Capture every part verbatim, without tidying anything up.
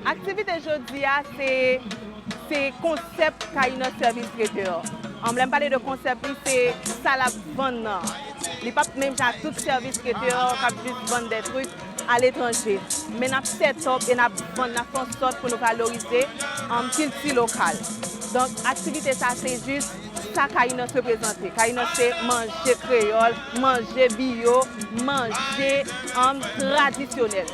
Aktivite jodi a, se, se konsèp Kayinòs Sèvis Tretè. An, lè m pale de konsèp li, se sa l ap vann nan. Li p ap menm jan ak tout sèvis tretè k ap jis vann de trik aletranje. Men n ap set up e n ap vann, n ap fè an sòt pou nou valorize, um, kilti lokal. Donk, aktivite sa, se jis sa Kayinòs reprezante. Kayinòs se manje kreyòl, manje biyo, manje, um, tradisyonèl.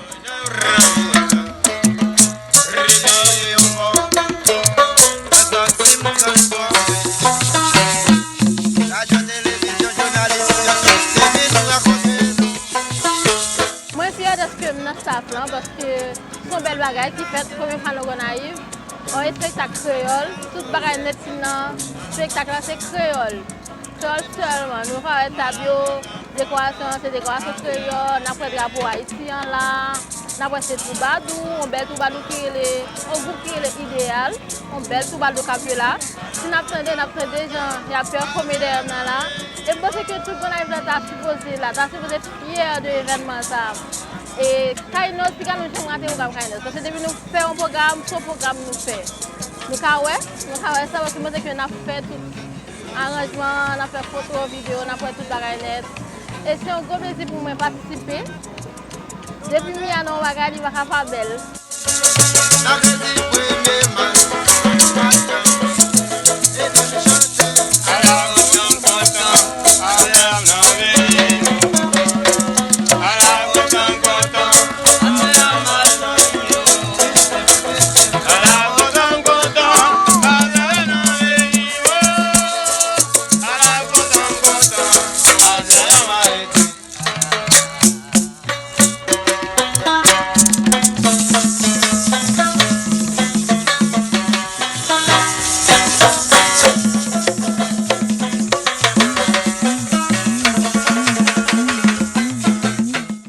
Mwen fyè dèske m nan staff lan, paske se yon bèl bagay ki fèt, premye fwa nan Gonayiv. Yon espektak kreyòl, tout bagay nèt ki nan espektak la se kreyòl. Kreyòl sèlman. Nou ka wè tab yo, dekorasyon an se dekorasyon kreyòl, n ap wè drapo Ayiti an la, n ap wè se twoubadou, yon bèl twoubadou ki rele, yon gwoup ki rele Ideyal, yon bèl twoubadou k ap jwe la. Si n ap tande, n ap tande jan y ap pèfòme dèyè m nan la. E m panse ke tout Gonayiv la ta sipoze la, ta sipoze fyè de evènman sa. E Kayinòs, piga nou janm rate pwogram Kayinòs. Paske depi nou fè yon pwogram, se yon pwogram nou fè. Nou ka wè, nou ka wè sa, paske m panse ke n ap fè tout aranjman, n ap fè foto, videyo, n ap wè tout bagay nèt. E se yon gwo plezi pou mwen patisipe. Depi m ya nan yon bagay, li pa ka pa bèl.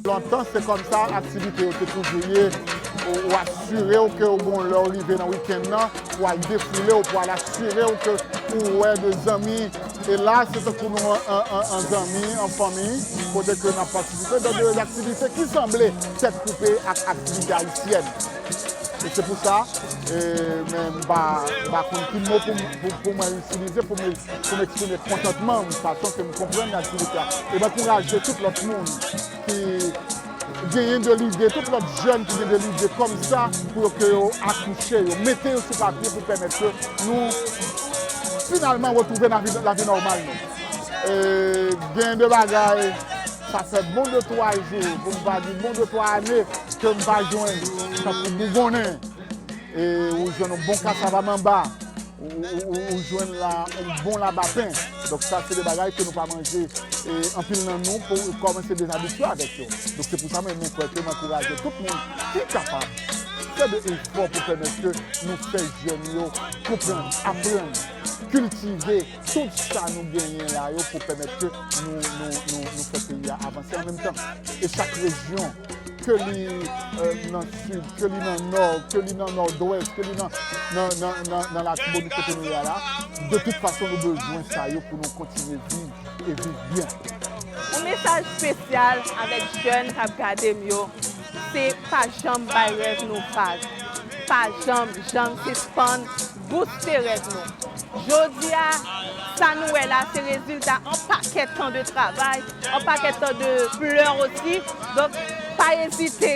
Lontan, se kòmsa aktivite yo te toujou ye. Ou, ou asire w ke w gon lè w rive nan wikenn nan, pou al defoule w, pou al asire w ke ou wè de zanmi. E la, se tankou nou an, an, an, an zanmi, an fanmi, kote ke n ap patisipe nan de aktivite ki sanble tèt koupe ak aktivite ayisyèn. E se pou sa, e, men m pa, m pa konn ki mo pou, pou, pou mwen itilize, pou m, pou m eksprime kontantman m, fason ke m konprann aktivite a. E m ankouraje tout lòt moun ki genyen de lide, tout lòt jèn ki gen de lide kòmsa pou yo, ke yo akouche, yo mete yo sou papye pou pèmèt ke nou finalman retwouve lavi, lavi nòmal nou. E, gen de bagay, sa fè bon de twa jou, pou m pa di bon de twa ane, ke m pa jwenn, tankou bougonnen, e ou jwenn yon bon kasav a manba, ou, ou, ou, ou jwenn la, yon bon labapen. Donk sa se de bagay ke nou pa manje, e anpil nan nou pou kòmanse dezabitye avèk yo. Donk se pou sa mwen, mwen kwè ke m ankouraje tout moun ki kapab fè de efò pou pèmèt ke nou fè jèn yo konprann, aprann, kiltive tout sa nou genyen la yo pou pèmèt ke nou, nou, nou, nou fè peyi a avanse an menm tan. E chak rejyon, ke li, e, nan sid, ke li nan nò, ke li nan nòdwès, ke li nan, nan, nan, nan, nan Latibonit kote nou ye a la, de tout fason nou bezwen sa yo pou nou kontinye viv e viv byen. Yon mesaj espesyal avèk jèn k ap gade m yo, se pa janm bay rèv nou vag. Pa janm, janm sispann bouste rèv nou. Jodi a, sa nou wè la, se rezilta yon pakèt tan de travay, yon pakèt tan de plè osi. Donk, pa ezite,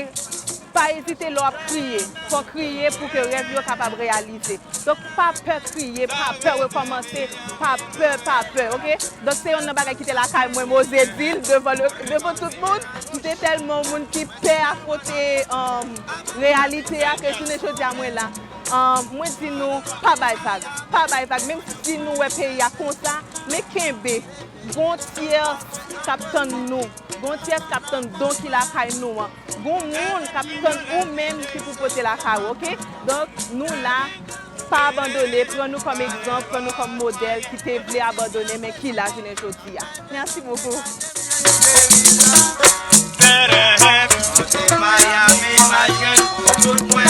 pa ezite lè w ap kriye. Fò w kriye pou ke rèv yo kapab reyalize. Donk, pa pè kriye, pa pè rekòmanse, pa pè, pa pè, oke? Donk, se yonn nan bagay ki te lakay mwen, m oze di l devan le, devan tout moun. M te tèlman yon moun ki pè afwonte, um, reyalite a ke jounen jodi a mwen la. Um, mwen di nou, pa bay vag, pa bay vag. Menm si nou wè peyi a konsa, men kenbe. Gon tyès k ap tann nou. Gon tyès k ap tann don ki lakay nou an. Gon moun k ap tann ou menm ki pou pote lakay ou, oke? Donk, nou la, pa abandone, pran nou kòm egzanp, pran nou kòm modèl ki te vle abandone, men ki la jounen jodi a. Merci beaucoup. Miami, Miami, pou tout mwen.